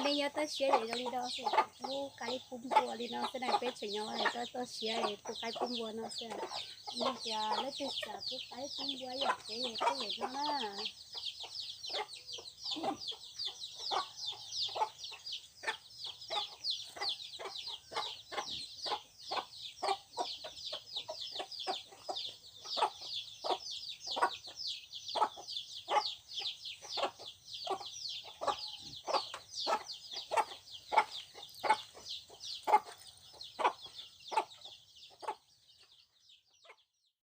Nyob toj siab es zoo li no xwb, pub qaib pub npua li no xwb na, peb tseem nyob toj siab pub qaib pub npua no xwb. Yog tias leej twg xav pub qaib pub npua yam peb es pub yam no na.